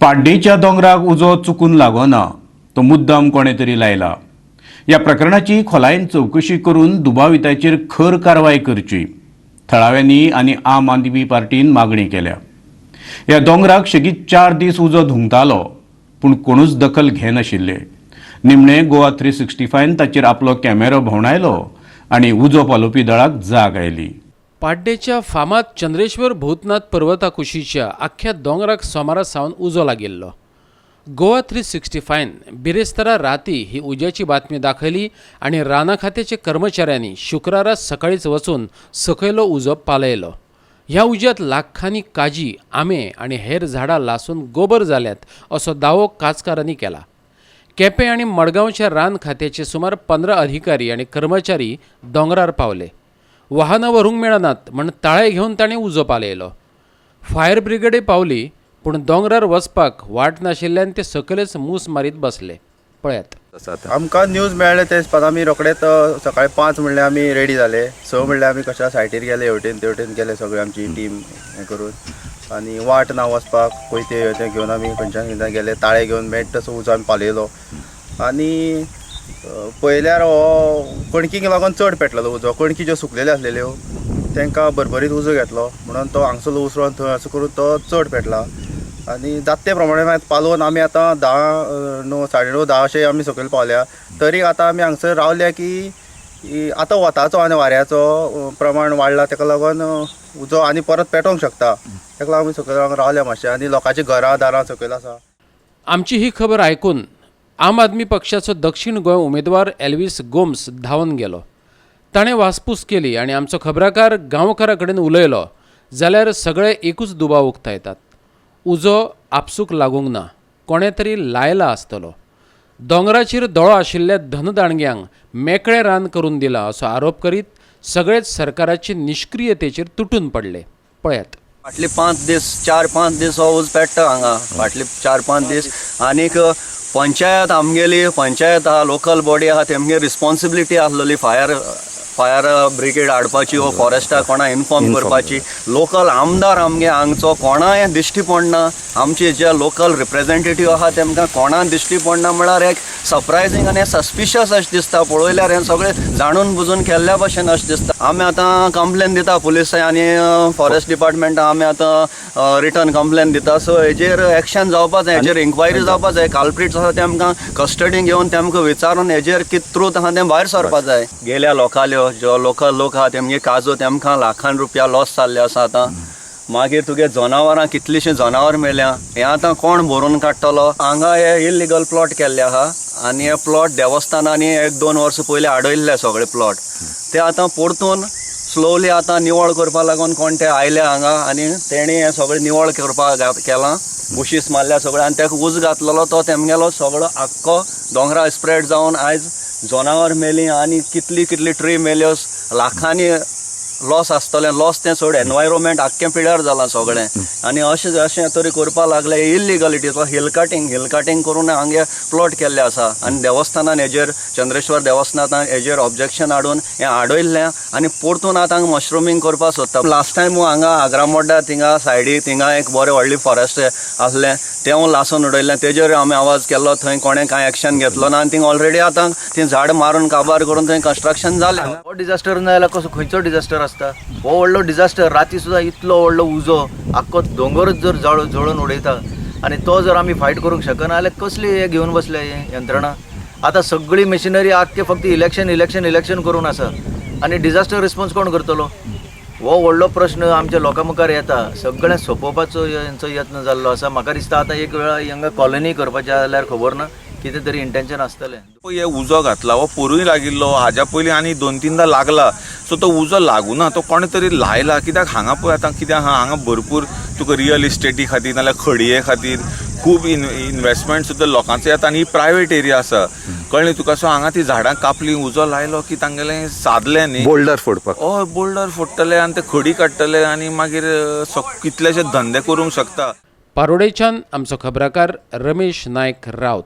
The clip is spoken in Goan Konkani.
पाड्डेच्या दोंगराक उजो चुकून लागोना, तो मुद्दाम कोणें तरी लायला. ह्या प्रकरणाची खोलायेन चवकशी करून दुबाविताचेर खर कारवाय करची, थळाव्यांनी आनी आम आदमी पार्टीन मागणी केल्या. ह्या दोंगराक शेगीत 4 दीस उजो धुंगतालो, पूण कोणूच दखल घेनाशिल्ले. निमणे गोवा 365न ताचेर आपलो कॅमेरो भोंवडायलो आनी उजो पालोवपी दळाक जाग आयली. पाड्डेच्या फामाद चंद्रेश्वर भूतनाथ पर्वता कुशीच्या आख्ख्या दोंगराक सोमारा सावन उजो लागिल्लो. गोवा 365न बिरेस्तारा राती ही उज्याची बातमी दाखयली आनी राना खात्याच्या कर्मचाऱ्यांनी शुक्रारा सकाळींच वचून सकयलो उजो पालयलो. ह्या उज्यांत लाखांनी काजी, आंबे आनी हेर झाडां लासून गोबर जाल्यात असो दावो काजकारांनी केला. केपें आनी मडगांवच्या रान खात्याचे सुमार 15 अधिकारी आनी कर्मचारी दोंगरार पावले. वाहनां व्हरूंक मेळनात म्हण ताळे घेवन ताणें उजो पालयलो. फायर ब्रिगेडय पावली, पूण दोंगरार वचपाक वाट नाशिल्ल्यान ते सकयलच मूस मारीत बसले. पळयात. आमकां न्यूज मेळ्ळें ते सुद्दां आमी रोखडेच सकाळी 5 म्हणल्यार आमी रेडी जाले. 6 म्हणल्यार आमी कशा सायटीर गेले, हेवटेन तेवटेन गेले, सगळे आमची टीम हें करून. आनी वाट ना वचपाक, कोयते हे ते घेवन आमी खंयच्यान खंयच्यान गेले. ताळे घेवन मेळटा तसो उजो आमी पालयलो. आनी पळयल्यार हो कणकीक लागून चड पेटलेलो उजो. कणकी ज्यो सुकलेल्यो आसलेल्यो तांकां भरभरीत उजो घेतलो म्हणून तो हांगसरलो उसळोन थंय असो करून तो चड पेटला. आनी जाता ते प्रमाणे मागीर पालोवन आमी आतां 10, 9, 9:30, 10 अशें आमी सकयल पावल्या. तरी आतां आमी हांगसर रावल्या की आतां वताचो आनी वाऱ्याचो प्रमाण वाडला, ताका लागून उजो आनी परत पेटोवंक शकता. ताका लागून आमी सकयल रावल्या मातशें आनी लोकांची घरां दारां सकयल आसा. आमची ही खबर आयकून आम आदमी पक्षाचो दक्षिण गोंय उमेदवार एल्वीस गोम्स धांवन गेलो. ताणें वासपूस केली आनी आमचो खबराकार गांवकारा कडेन उलयलो जाल्यार सगळे एकूच दुबाव उक्तायतात, उजो आपसूक लागूंक ना, कोणें तरी लायला आसतलो. दोंगराचेर दोळो आशिल्ल्या धनदांडग्यांक मेकळें रान करून दिलां असो आरोप करीत सगळेच सरकाराचे निश्क्रियतेचेर तुटून पडले. पळयात. फाटले 5 दीस, 4-5 दीस हो उजो पेट्टा हांगा फाटले 4-5 दीस. आनीक पंचायत, आमगेली पंचायत आहा, लोकल बॉडी आहा, तेमगे रिस्पॉन्सिबिलिटी आसलेली फायर फायर ब्रिगेड हाडपाची वो फॉरेस्टाक कोणा इन्फॉर्म करपाची. लोकल आमदार आमगे हांगचो कोणाय दिश्टी पडना. आमचे जे लोकल रिप्रेझेंटेटीव आहा तेमकां कोणा दिश्टी पडना म्हळ्यार एक सरप्रायझींग आनी सस्पिशियस अशें दिसता. पळयल्यार हें सगळें जाणून बुजून केल्ल्या भशेन अशें दिसता. आमी आतां कंप्लेन दिता पुलिस आनी फॉरेस्ट डिपार्टमेंट. आमी आतां रिटर्न कंप्लेन दिता. सो हेजेर एक्शन जावपा जाय, हेजेर इन्क्वायरी जावपा जाय. कल्प्रिट्स आसा तेमकां कस्टडी घेवन तेमकां विचारून हेजेर कितें ट्रूथ आहा तें भायर सरपा जाय. गेल्या लोकाल्यो, जो लोकल लोक आहा तेमगे काजू, तेमकां लाखान रुपया लॉस जाल्ले आसा आतां. मागीर तुगे जनावरां, कितलींशीं जनावर मेल्या. हें आतां कोण भरून काडटलो? हांगा हे इलिगल प्लॉट केल्ले आहा आनी हे प्लॉट देवस्थानांनी एक दोन वर्सां पयलीं आडयल्ले सगळे प्लॉट. ते आतां परतून स्लोवली आतां निवळ करपा लागून कोण ते आयले हांगा आनी तेणी हें सगळें निवळ करपाक केलां. बुशीस मारल्या सगळें आनी ताका उजो घातलेलो, तो तेमगेलो सगळो आख्खो दोंगरा स्प्रेड जावन आयज जनावर मेलीं आनी कितली कितली ट्री मेल्यो. लाखांनी लॉस आसतलें. लॉस तें सोड, एनवायरोमेंट आख्खें पिड्यार जालां सगळें. आनी अशें अशें तरी करपा लागले illegality. Hill cutting, hill cutting करून हांगे प्लॉट केल्ले आसा. आनी देवस्थानान हेजेर, चंद्रेश्वर देवस्थानान हेजेर ऑब्जेक्शन हाडून हें आडयल्लें आनी परतून आतां हांगा मशरुमींग करपाक सोदता. लास्ट टायम हांगा आग्रामोड्डा थिंगा सायडी थिंगा एक बरें व्हडलें फॉरेस्ट आसलें, तें लासून उडयलें. तेजेर आमी आवाज केल्लो. थंय कोणें कांय एक्शन घेतलो ना आनी थिंग ऑलरेडी आतां ती झाड मारून काबार करून थंय कन्स्ट्रक्शन जालें. हो डिझास्टर ना जाल्यार कसो खंयचो डिझास्टर आसता? हो व्हडलो डिझास्टर. राती सुद्दां इतलो व्हडलो उजो आख्खो दोंगरच जर जळून उडयता आनी तो जर आमी फायट करूंक शकना जाल्यार कसली हे घेवन बसले हे यंत्रणा? आतां सगळी मशिनरी आख्खे फक्त इलेक्शन, इलेक्शन, इलेक्शन करून आसा आनी डिझास्टर रिस्पॉन्स कोण करतलो? हो व्हडलो प्रश्न आमच्या लोकां मुखार येता. सगळें सोंपोवपाचो हेंचो यत्न जाल्लो आसा. म्हाका दिसता आतां एक वेळा हांगा कॉलनी करपाचें जाल्यार खबर ना कितें तरी इंटेन्शन आसतलें. हे उजो घातला हो पोरूय लागिल्लो, हाज्या पयलीं आनी दोन तिनदां लागला. सो तो उजो लागूना, तो कोणे तरी लायला. कित्याक हांगा पळय आतां कितें आहा, हांगा भरपूर तुका रियल इस्टेटी खातीर नाल्यार खडये खातीर खूब इनवेस्टमेंट सुद्दां लोकांचो येता आनी ही प्रायवेट एरिया आसा, कळ्ळें तुका? सो हांगा ती झाडां कापली, उजो लायलो की तांगेलें सादलें न्ही. बोल्डर फोडपाक. हय, बोल्डर फोडटले आनी ते खडी काडटले आनी मागीर कितलेशे धंदे करूंक शकता. पारोडेच्यान आमचो खबराकार रमेश नायक रावत.